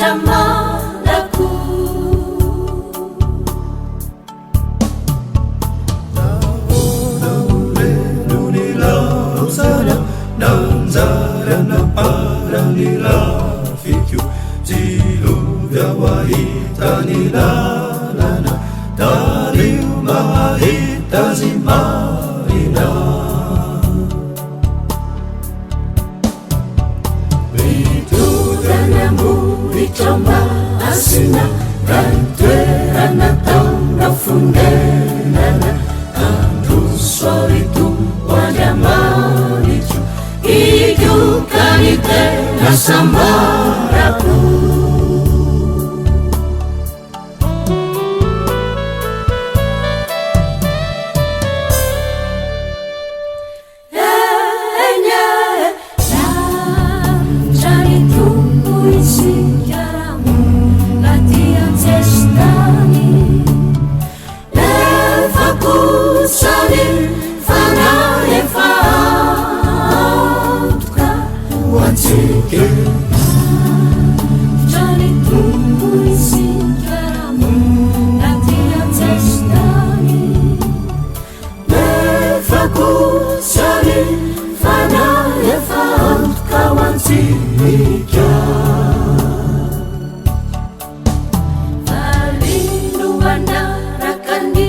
toetra mandako. Nahoana oleno ny laozana nanjary anaparany lafiko Jilovy aho ahita ny lalana Tariho mba hahita azy marina. Mitody any am-bohitra Mahamasina Ka ny toerana ataonao fonenana Handroso aho ry Tompo Andriamanitro Higoka ny tena sambarako. Eny e, lavitra ny Tompo isika raha mbola aty an-tsesitany. Nefa kosa ny Fanahy efa antoka ho antsika. Lavitra ny Tompo isika raha mbola aty an-tsesitany. Nefa kosa ny Fanahy efa antoka ho antsika. Valino hanaraka ny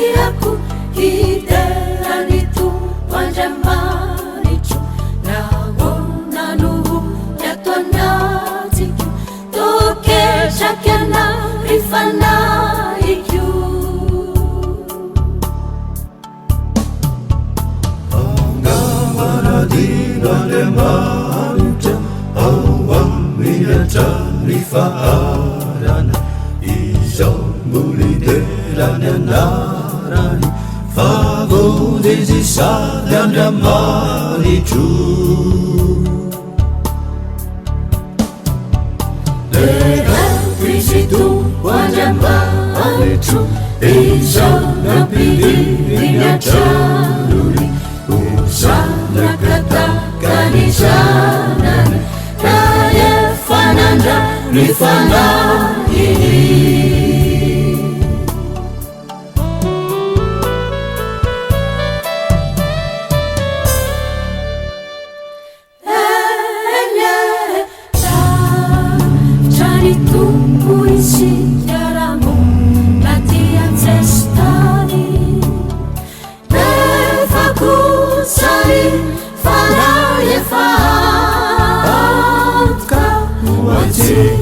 irako hidera ny Tompo Andriamanitro. Nahoana no ny ato anatiko toa ketraka anà ry Fanahiko? Angamba nadino Andriamanitra ao aminy hatrany faharana. Izao mbola hidera ny anarany fa vonjy izy sady Andriamanitro. Deraiko izy Tompo Andriamanitro, izao nampidininy an-tranony ho zanaka tahaka ny zanany, ka efa nandray ny fanahiny. Eny e, lavitra ny Tompo isika raha mbola aty an-tsesitany. Nefa kosa ny Fanahy efa antoka ho antsika.